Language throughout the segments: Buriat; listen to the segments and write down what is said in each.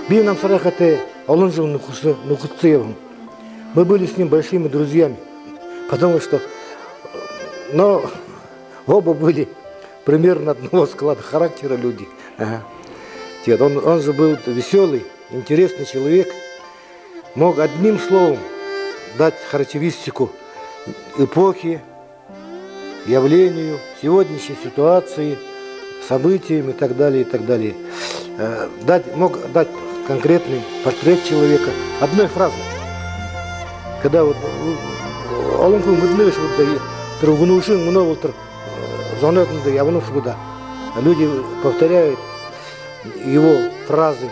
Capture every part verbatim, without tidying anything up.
Би Намсарайхатай олон жэл нүхэсэ, нүхэсэжэ ябааб. Мы были с ним большими друзьями, потому что, но оба были примерно одного склада характера люди. Ага. Нет, он, он же был весёлый, интересный человек. Мог одним словом дать характеристику эпохи, явлению, сегодняшней ситуации, событиям и так далее, и так далее. Э, дать, мог дать конкретный портрет человека одной фразой. Когда вот, э, олон хүн мэдэнэ гээшэ, вот, да, тэрэ үгэнүүдые мүнөө болотор, э, зоной дунда ябана һаа, да, люди повторяют его фразы.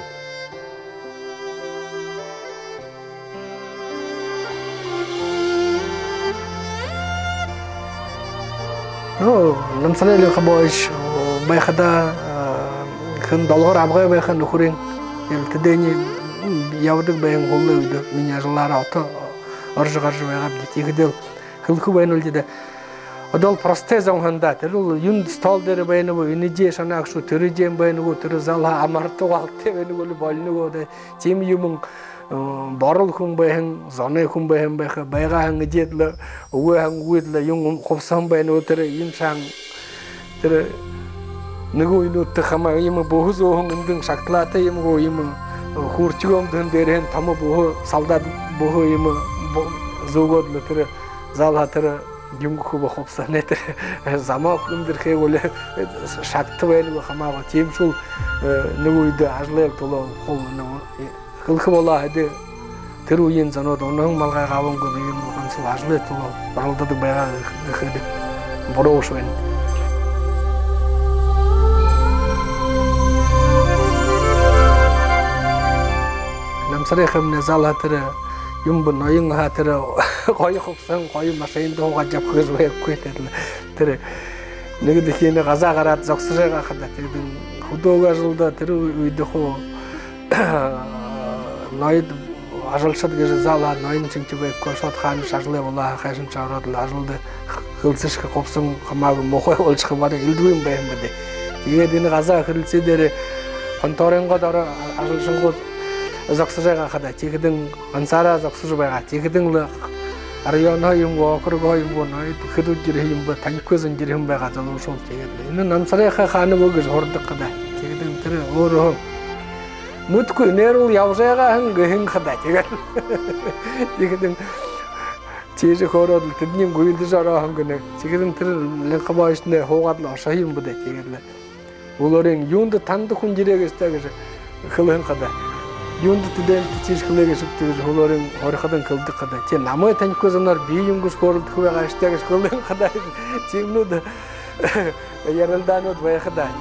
Ну, Намсарай Линхобоевич байхада, э, хэн, долгор абгай байха нүхэрынь. Ил тэдэнэй, м, ябадаг байһан һүүлэй үедэ минии ажалаараа ото орожо гаража байгаабди. Тиихэдээл хэлэхэ байнал даа. Одоол простой зон һэн даа. Тэрэл юундэ стол дээрэ байна гү, энэ эдеэ шанаа гү, тэрэ эдеэн байна гү, тэрэ залуу амарта угаалтай байна гү, али болино гү даа. Тиимэ юумэн, э, борол хүн байһан, зоной хүн байһан байха, байгаа һаань эдеэд лэ, үгы һаань үгыт лэ, юун хубсаһан байна гү, тэрэ юун шаһан, тэрэ нэгэ үенүүдтэ хамаа иимэ бүһэ зөөһэн, эндэнь шагталаатай юм гү, иимэ хүүрчэгэ үмдэһэн, дээрэһээнь томо бүһэ, солдат бүһэ иимэ бу-, зүүгээд лэ, тэрэ залуу тэрэ юун гэхэ бэ, хубсаһанай тэрэ замок үндэрхэй гү, али шагта байна гү, хамаагүй. Тиимэшүүл, э, нэгэ үедэ ажалай түлөө хуу, ну, э, хэлэхэ болоо һаа даа, тэрэ үеын зонууд унаһан малгай габангүй, иимэ гансал ажалай түлөө оролдодог байгаа гэхэдэ буруу бэшэ байна. Намсарайхамнай залуу тэрэ юун бэ, ноён һаа, тэрэ гоё хубсаһан, гоё машинада һуугаад ябаха гэжэ байхагүй, тэрэл тэрэ нэгэ дахин газаа гараад зогсожо байгаа хадаа. Тиигээд хүдөөгэй ажалда тэрэ үедэ хуу ноёд, ажалшад гэжэ залуу ноён шэнги байхагүй, ошоод хаанашье ажалай болоо һаа, хайшаншье ороод лэ ажалда хэлсэшэхэ, хубсаһан хамаагүй муухай болошохо баран элдэбын байһан бэзэ. Тиигээд энэ газаа хэрэлсээ дээрэ конторынгоо доро ажалшангууд зогсожо байгаа хадаа. Тиихэдэнь гансаараа зогсожо байгаа. Тиихэдэнь лэ районһоо юм гү, округһоо юм гү, ноёд, хэд үдэр юм бэ, танихагүй зон ерэһэн байгаа, залуушуул. Тиигээд лэ: «Энэ Намсарайхай хаана бэ?» — гэжэ һурадаг хадаа. Тиихэдэнь тэрэ өөрөө мэдэхэгүй, нээрэл ябажа байгаа һэн гэһэн хадаа. Тиигээд, тиихэдэнь тиижэ хөөрөөд лэ, тэдэнь гүйлдэжэ ороо һэн гэнэ. Тиихэдэнь тэрэ Линхобоевичнай һуугаад лэ ошоһон юм бэ даа. Тиигээд лэ: «Һүүлээрынь юундэ танда хүн ерээ гээшэбта?» — гэжэ хэлэһэн хадаа. «Юундэ тэдээндэ тиижэ хэлээ гээшэбта?» — гэжэ һүүлээрынь һурахадань, хэлэдэг хадаа: «Тии, намайе танихагүй зоноор би юун гэжэ хөөрэлдэхэ байгаа гээшэбта?» — гэжэ хэлэһэн хадаа. Тиимэнүүд ярилдаанууд байха даа.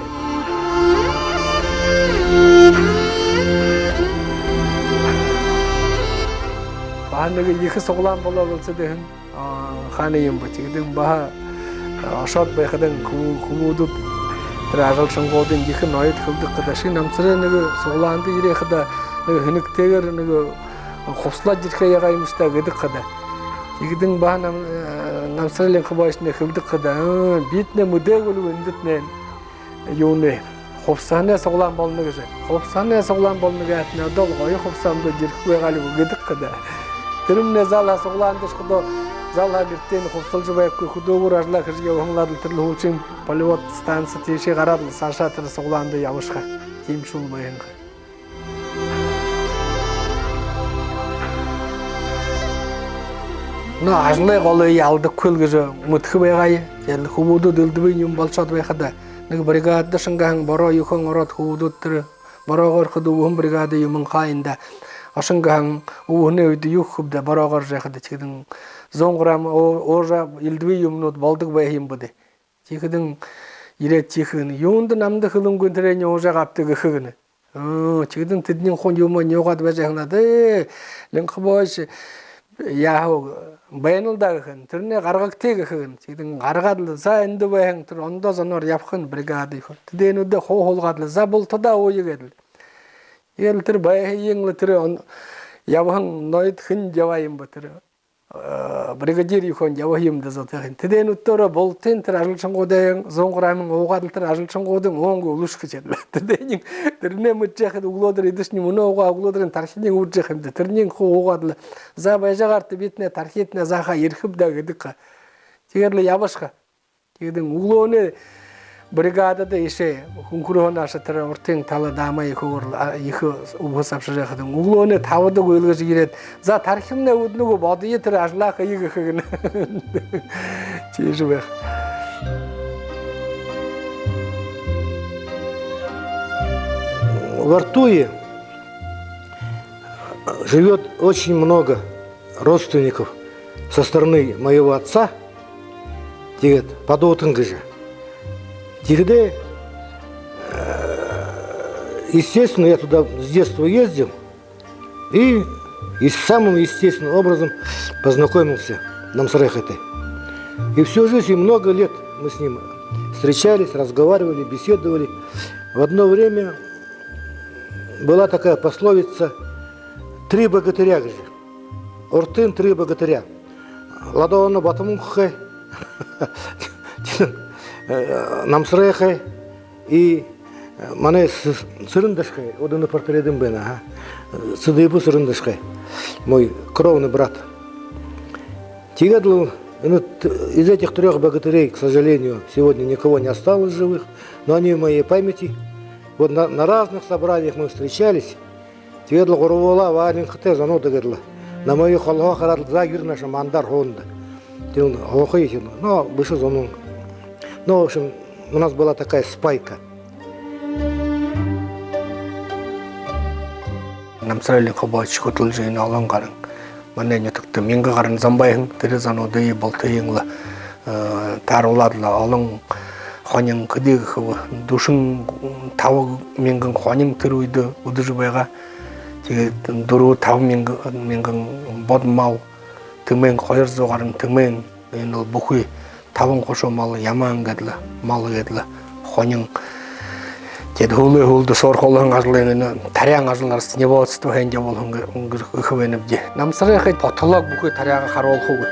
Баһа нэгэ ехэ суглаан болоо бэлсэдэ һэн. А, хаана юм бэ? Тиихэдэнь баһа, а, ошоод байхадань хү-, хүбүүдүүд, тэрэ ажалшангуудынь, ехэ ноёд хэлэдэг хадаа: «Ши, Намсарай, нэгэ суглаанда ерээ хадаа, нэгэ һэнэгтэйгээр нэгэ хубсалаад ерэхэ ягаа юм шта», — гэдэг хадаа. Тиихэдэнь баһа Нам-, э, Намсарай Линхобоевичнай хэлэдэг хадаа: «Э, бидэнэй мэдээгүй лэ эндэтнай юунэй, хубсаһанай суглаан болоно гэжэ. Хубсаһанай суглаан болоно гээ һаатнай, одоол гоё хубсаһа үмдэжэ ерэхэ байгаа лэ гү», — гэдэг хадаа. Тэрэмнай залуу суглаанда ошоходоо, залуу гэртэеэ хубсалжа байхагүй, хүдөөгүүр ажалаа хэжэ ябаһан лэ даа, тэрэл һүүлшын полевой станци тиишээ гараад лэ, саашаа тэрэ суглаанда ябашаха. Тиимэшүүл байһан ха. Но ажалай голые алдахагүйл гэжэ мэдэхэ байгаа. Тиигээд лэ хүбүүдүүд элдэбын юм болошоод байхада, нэгэ бригадада ошонго һаань, бороо юухэн ороод, хүбүүдүүд тэрэ бороогоор хэдэ үбһэн бригада юумэн ха юм даа. Ошонго һаань, үбһэнэй үедэ юу хэхэб даа, бороогоор ошоходо. Тиихэдэнь зуун грамм уу-, уужа, элдэбын юумэнүүд болодог байһан юм бэ даа. Тиихэдэнь ерээд тиихэ гэнэ: «Юундэ намда хэлэнгүй тэрээниие уужа ябаабта?» — гэхэ гэнэ. Оо, тиихэдэнь тэдэнэй хүн юумэ нюугаад байжа һанаад: «Ээ, Линхобоевич, яаха байнал даа», — гэхэ гэнэ. «Тэрэнээ гаргагты», — гэхэ гэнэ. Тиихэдэнь гаргаад лэ: «За, эндэ байһан тэрэ ондоо зоноор ябаха юм, бригада юухэн». Тэдэнүүдые хуу һуулгаад лэ: «За, бултадаа ууя», — гээд лэ. Тиигээд лэ тэрэ байһыень лэ тэрэ он-, ябаһан ноёд хэнь ябаа юм бэ, тэрэ Э, бригадир юухэн ябаһан юм даа зон тиихэдэ. Тэдэнүүд тэрэ бултын тэрэ ажалшангуудынь зуун граммынь уугаад лэ, тэрэ ажалшангуудынь уунгүй үлэшэхэ гэжэ. Тэдэнь тэрэнээ мэдэжэ байхада, үглөөдэр эдэшни мүнөө уугаа, үглөөдэрынь тархинь үржэ байха юм даа. Тэрэнь хуу уугаад лэ, за, байжа байгаарта, би тэнээ тархитнай заахаа ерэхэб даа гэдэг ха. Тиигээд лэ ябашаха. Тиигээд үглөөнэй бригадада иишээ Хүнхэрһөө нааша тэрэ урдын тала Дамай ехэ үбһэ абашажа байхадань, үглөөнэй табада гүйлгэжэ ерээд, за, тархимнай үдэнэ гү, бодоё, тэрэ ажалаа хэе гэхэ гэнэ. Тиижэ байха. В Артуе живёт очень много родственников со стороны моего отца, тиигээд Падуутан гэжэ. Тиихэдэ, э, естественно, я туда с детства ездил и, и самым естественным образом познакомился Намсарай ахайтай. И всю жизнь, и много лет мы с ним встречались, разговаривали, беседовали. В одно время была такая пословица: «Три богатыря», говорит. Артуйн три богатыря. Ладооноо Батамүнхэ ахай, э, Намсарай ахай и, э, манай С-, Сэрэн-Дашхай, одоо энэ портредынь байна, ага. Цыдыпов Сэрэн-Дашхай, мой кровный брат. Тиигээд лэ, ну, т-, из этих трёх богатырей, к сожалению, сегодня никого не осталось живых, но они в моей памяти. Вот на, на разных собраниях мы встречались. Тиигээд лэ гурбуулаа ваалинхатай зонууд тиигээд лэ. Намайе холоһоо хараад лэ, за, ерэ нааша, мандаар һууна даа. Тиин һуухай юм. Но бэшэ зон. Ну, в общем, у нас была такая спайка. Намсарай Линхобоевич хүдэлжэ байна олон гаран. Манай нютагта мянга гаран зон байһан, тэрэ зонуудые бултыень лэ, э, тааруулаад лэ, олон хонин, хэды гэхэб, дүшэн таба мянган хонин тэрэ үедэ үдэжэ байгаа. Тиигээд дүрбэ-таба мянган, мянган бодо мал, тэмээн, хоёр зуу гаран тэмээн, энэл бүхы табан хушуу мал, ямаан гээд лэ, мал гээд лэ, хонин. Тиигээд һүүлэй һүүлдэ суурхуулһан ажалынь энэ таряан ажал, растениеводство һэн ябуулһан гэ-, гэхэ байнабди. Намсарай ахай потолок бүхы таряагаа харуулхагүй.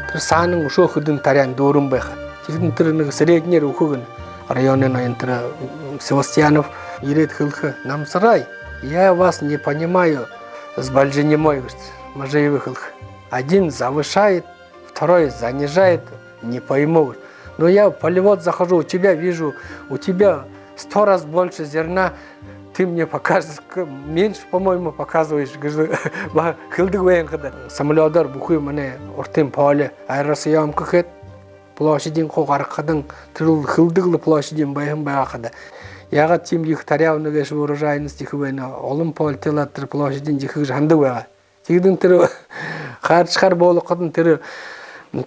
Тэрэ саанань үшөө хэдэн таряан дүүрэн байха. Тиихэдэнь тэрэ нэгэ среднеэр үгэхэ гэнэ. Районын ноён тэрэ, м, Севастьянов ерээд хэлэхэ: «Намсарай, я вас не понимаю с Бальжинимой», говорит, Мажиевай хэлэхэ. «Один завышает, второй занижает, не пойму». Но я в полевод захожу, у тебя вижу, у тебя сто раз больше зерна, ты мне показываешь, меньше, по-моему, показываешь, гэжэ баһа хэлэдэг байһан ха даа. Самолёдоор бүхы манай урдын поле аэросъёмка хээд, площадиинь хуу гаргахадань, тэрэл хэлэдэг лэ площадиинь байһан байгаа ха даа. Яагаад тиимэ ехэ таряа үнэ гээшэб, урожайность ехэ байна, олон поле тайлаад, тэрэ площадиинь ехэ гэжэ һанадаг байгаа. Тиихэдэнь тэрэ хааршахаар буулгахадань, тэрэ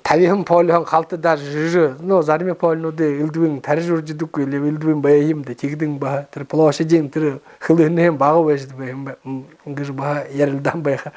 табиһан полеһоонь халта даже жэжэ, ну, зарим полинуудые элдэбын таряа үржэдэггүй лэ, элдэбын байһан юм даа. Тиихэдэнь баһа тэрэ площадиинь тэрэ хэлэһэнһээнь бага байжа байһан ба-, м, гэжэ баһа ярилдаан байха.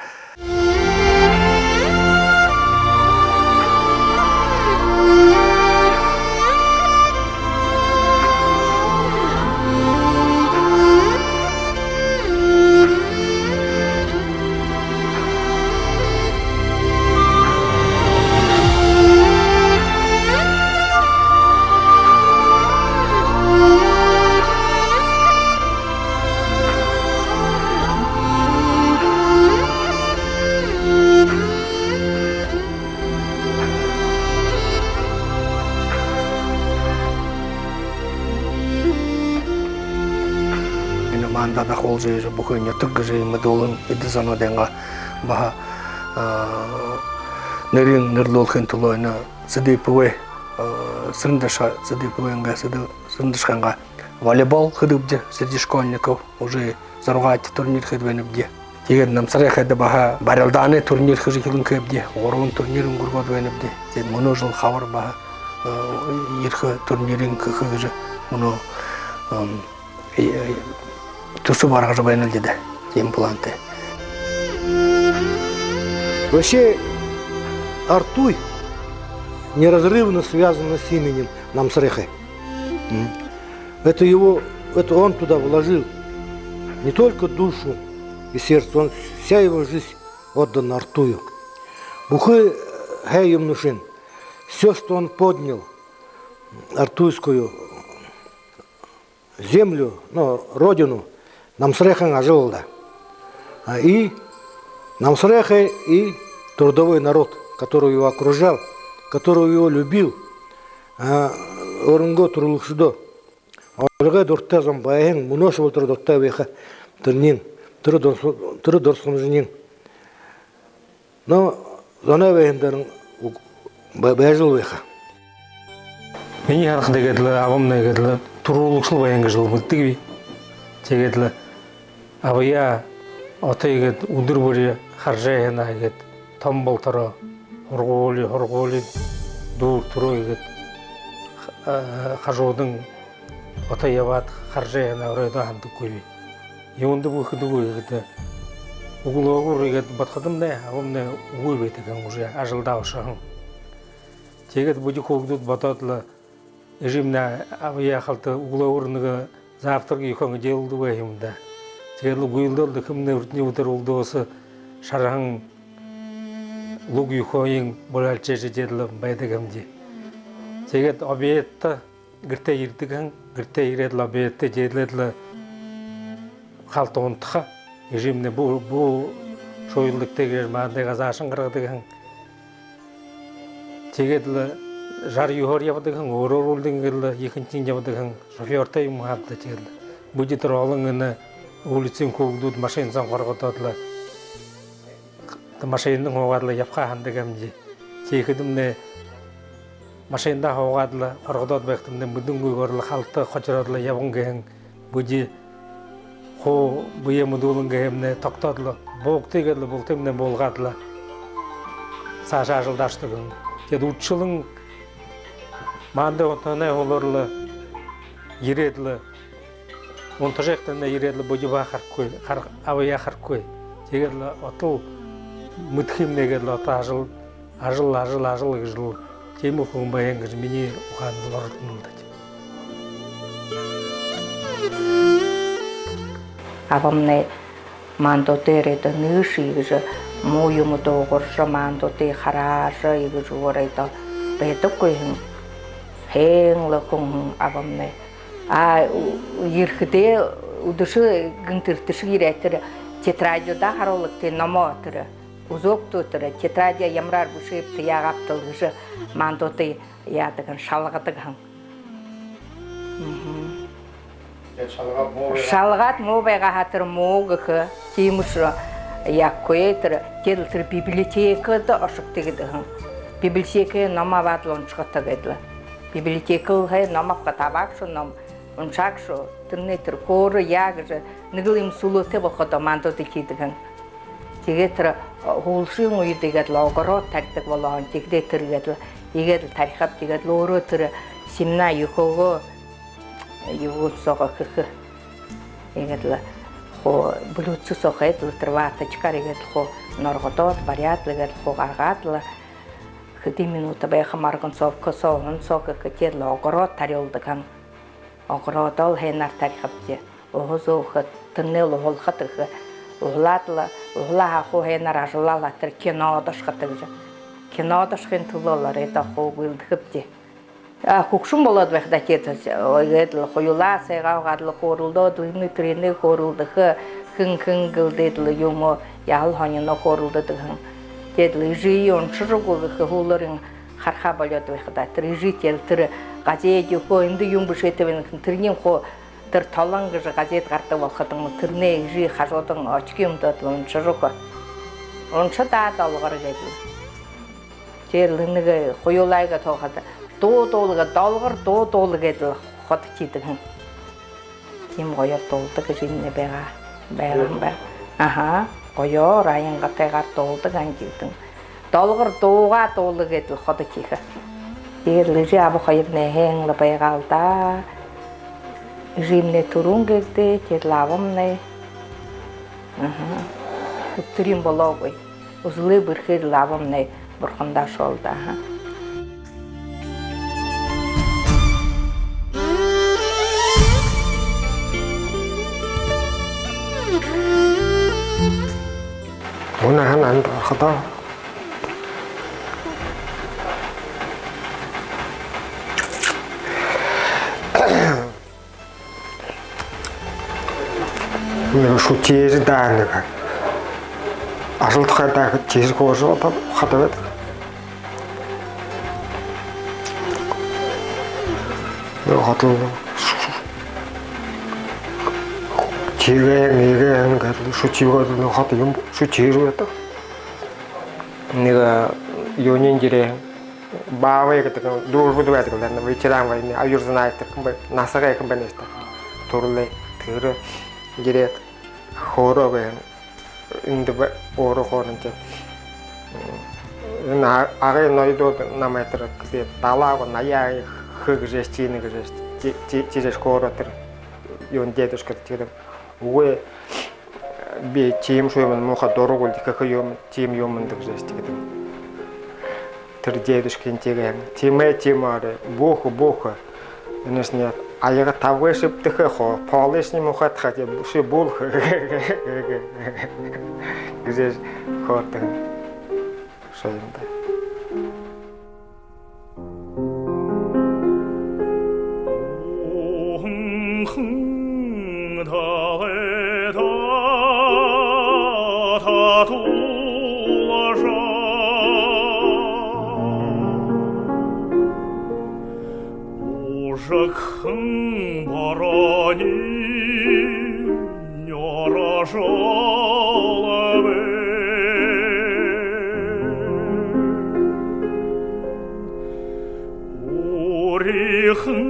Энэ манда дахуулжа ерээ, бүхы нютаг гэжэ мэдүүлһэн эдэ зонуудайнгаа баһа, а, нэрыень нэрлүүлхын түлөө энэ Цыдыповай, а, Сэрэн-Дашхай, Цыдыповайнгаа, Цыды-, Сэрэн-Дашхайнгаа волейбол хэдэгбди среди школьников, уже зургаадахи турнир хээд байнабди. Тиигээд Намсарай ахайда баһа барилдаанай турнир хэжэ эхилэнхэйбди, гурбан турнир үнгэргөөд байнабди. Тиигээд мүнөө жэл хабар баһа, э, ерэхэ турнирынь хэхэ гэжэ мүнөө, эм, э, э, түсэб гаргажа байна лэ даа. Тиимэ плантай. Вообще, Артуй неразрывно связан с именем Намсарай ахай. М. Это его, это он туда вложил не только душу и сердце, он, вся его жизнь отдана Артую. Бүхы һайн юумэнүүдынь, всё, что он поднял, Артуйскую землю, ну, родину, намсарайхан ажал даа. А, и намсарайхай, и трудовой народ, который его окружал, который его любил, а, өөрынгөө түрүүлэгшэдөө олигой дуратай зон байһан, мүнөөшье болотор дуратай байха, тэрэниинь, тэрэ дурс-, тэрэ дурсамжаниинь. Но зоной байһан дээрэнь уг-, бай-, байжал байха. Минии һанахада, иигээд лэ абамнай иигээд лэ түрүүлэгшэл байһан гэжэл мэдэгби. Тиигээд лэ абаяа ото иигээд үдэр бүри хаража һаана, иигээд томо болотороо, һургуули, һургуули дүүртэрөө, иигээд ха-, а, хажуудань ото ябаад хаража һаана, оройдоо һанадаггүйби. Юундэ бү гэхэдэ, иигээд үглөөгүүр иигээд бодоходомнай, абамнай үгы байдаг һэн, уже ажалдаа ошоһон. Тиигээд бидэ хүүгэдүүд бодоод лэ, эжымни абаяа халта үглөөгүүр нэгэ завтрак юухэн эдеэлүүлдэг байһан юм даа. Тиигээд лэ гүйлдөөд лэ, хэмнай үрдэнэй үдэр үлдөөһөө шараһан луг юухэеэ булялжа эдеэд лэ байдаг һэмди. Тиигээд обедта гэртээ ерэдэг һэн, гэртээ ерээд лэ обедта эдеэлээд лэ халта унтаха. Эжымни бү-, бү шууялдагты гэжэ маанадые газаашань гаргадаг һэн. Тиигээд лэ жара юһөөр ябадаг һэн, өөрөө рулдаа иигээд лэ ехэнхинь ябадаг һэн, шофёрто юумэ хаадаал. Тиигээд лэ бидэ тэрэ олон энэ улицын хүүгэдүүд машина соо хоргодоод лэ, машинадань һуугаад лэ ябаха һанадаг һэмди. Тиихэдэмнай машинада һуугаад лэ, хоргодоод байхадамнай, мэдэнгүйгөөр лэ халта хожороод лэ ябаһан гэһэн. Бидэ хуу бэеэ мэдүүлэн гэхэмнай, тогтоод лэ, буугты гээд лэ, бултыемнай буулгаад лэ, саашаа ажалдаа ошодог һэн. Тиигээд үдэшэлэн маанадые унтаһанай һүүлээр лэ ерээд лэ, унтажа байхадамнай ерээд лэ, бидэ баһа харахагүй, хар-, абаяа харахагүй. Тиигээд лэ отол мэдэхэмнай, иигээд лэ ото ажал, ажал, ажал, ажал гэжэл, тиимэ хүн байһан гэжэ минии ухаанда лэ ородно лэ даа. Абамнай маанадуудые ерээд, нээшэ гэжэ муу юумэ дуугаржа, маанадуудые хараажа, иигэжэ үгөөрөөд байдаггүй һэн. Һайн лэ хүн һэн абамнай. А, у-, ерэхэдээ үдэшэ гэнтэ эртэшэг ерээд, тэрэ тетрадьдаа харуулагты, номоо тэрэ, үзөөгты тэрэ тетрадьдаа ямараар бэшээбта, яагаабта гэжэ маанадуудые яадаг һэн, шалгадаг һэн. Мгм. Тиигээд шалгаад муу байгаа. Шалгаад муу байгаа һаа, тэрэ муу гэхэ, тиимэшье яахагүй, тэрэ, тиигээд лэ тэрэ библиотекада ошогты гэдэг һэн. Библиотекын ном абаад лэ уншагты гээд лэ. Библиотекын һайн ном абаха, табаагшье ном, уншаагшье, тэрэнэй тэрэ хөөрөө яа гэжэ, нэгэл юумэ сүлөөтэй болоходоо маанадуудые тиидэг һэн. Тиигээд тэрэ, э, һүүлшын үедэ иигээд лэ огород таридаг болоо һэн. Тиихэдээ тэрэ иигээд лэ, иигээд лэ тарихаб, тиигээд лэ өөрөө тэрэ семена юухэеэ, юун соогоо хэхэ. Иигээд лэ хуу блюдцэ соогоо хээд лэ, тэрэ ваточкаар иигээд лэ хуу норгодоод, баряад лэ, иигээд лэ хуу гаргаад лэ, хэды минута байха, марганцовка соо, уһан соо хэхэ, тиигээд лэ огород тарюулдаг һэн. Огородоо лэ һайнаар тарихабди. Уһа зөөхэдэ, тэрэниие лэ уһалхат гэхэ. Уһалаад лэ, уһалаа һаа, хуу һайнаар ажаллаа һаа, тэрэ кинодо ошохот гэжэ. Кинодо ошохын түлөө лэ оройдоо хуу гүйлдэхэбди. А, хүгшэн болоод байхадаа, тиигээд, иигээд лэ хоюулаа сайгаа уугаад лэ хөөрэлдөөд, энэ тэрэнээ хөөрэлдэхэ, хэн хэн гэлдээд лэ юумэ, яһала һониноо хөөрэлдэдэг һэн. Тиигээд лэ эжы уншажа үгөө гэхэ, һүүлээрынь харахаа болёод байхадаа, тэрэ эжы тиигээд лэ тэрэ газетэ юугээ, эндэ юун бэшээтэй байна гэхэ, тэрэниинь хуу тэрэ «Толон» гэжэ газетэ гарадаг болоходонь, тэрэнээ эжы хажуудань очки үмдөөд лэ уншажа үгөө. Унша даа, Долгор, гээд лэ. Тиигээд лэ нэгэ хоюулайгаа тоохадаа, дуу дуулаг, Долгор, дуу дуулаг, гээд лэ ходо тиидэг һэн. Тиимэ гоёор дуулдаг эжымни байгаа, байгаа юм байна. Аха, гоёор, аянгатайгаар дуулдаг һэн тиихэдэнь. Долгор, дуугаа дуулаг, гээд лэ ходо тиихэ. Тиигээд лэ эжы аба хоёрнай һайн лэ байгаа л даа. Эжымни түрүүн гэгдээ, тиигээд лэ абамни. Аха. Үтэрынь болоогүй. Үзэлэй бэрхээр лэ абамни бурхандаа ошоо л даа, аха. Мүнөө һанаа, эндэ орходоо, Тиижэ даа нэгэ. Ажал тухай даа гэжэ тиижэ хөөржэ одоо хадаа байдаг. Хадаа. Тиигээ, иигээ гээд шүтэ юугээд, хадаа юм шүтэ тиижэ байдаг. Нэгэ юуниинь ерээ. Баабай гэдэг, Дружбада байдаг лэ, ветеран войны, Аюрзанай тэрэ хүн бай-, насаа ехэ хүн байна ш даа. Түрэлэй. Тэрэ ерээд хөөрөө байна. Эндэ бай-, өөрөө хөөрэнэ тээ. Энэ а-, Агын ноёдууд намайе тэрэ гэдэг далаа гү, наяа хэ гэжэ, тиинэ гэжэ, ти-, ти-, тиижэ хөөрөө тэрэ юун, дедушка тэрэ. Үгы, би тиимэ шуу юм, муухай дургуул хэхэ юм, тиимэ юумэн даа гэжэ, тиигээд. Тэрэ дедушкань тиигээ: «Тиимэ, тиимэ, арай бү хэ, бү хэ. Энэшни аяга табагай шэбтэхэ хо, полышни муухай тахаа, тии, ши бү хэ», — гэжэ хөөрдэг шуу юм даа. Ужагхан бороониинь орожол бай. Уряхан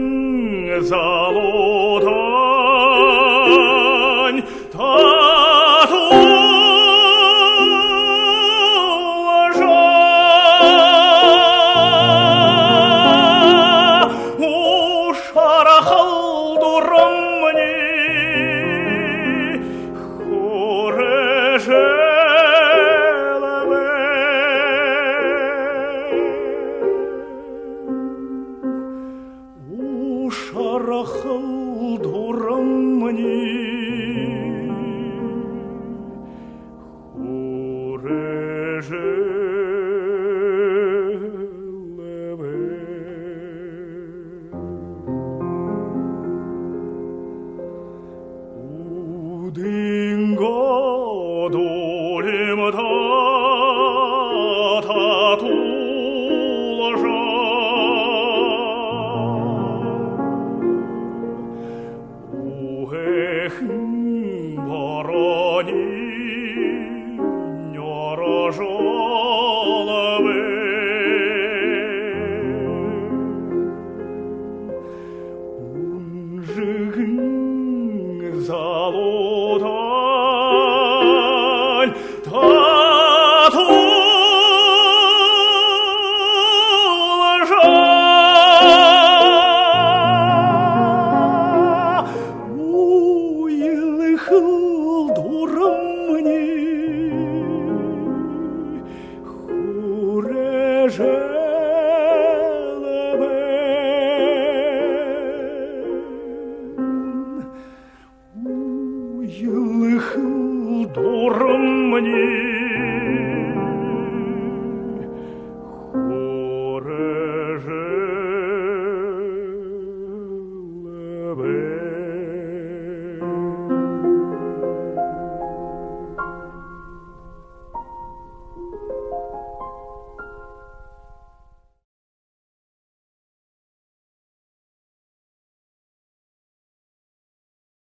залуудань татуулжа, ушархал дурамни хүрээжэл бай. Ушархал дурамни хүрээжэл бай. Үдынгөө дулимдаа татуулжа, үһэхэн бороониинь орожол бай. Үнжэгэн залуудань татуулжа, үйлэхэл дурамни хүрээжэл бай. Үйлэхэл дурамни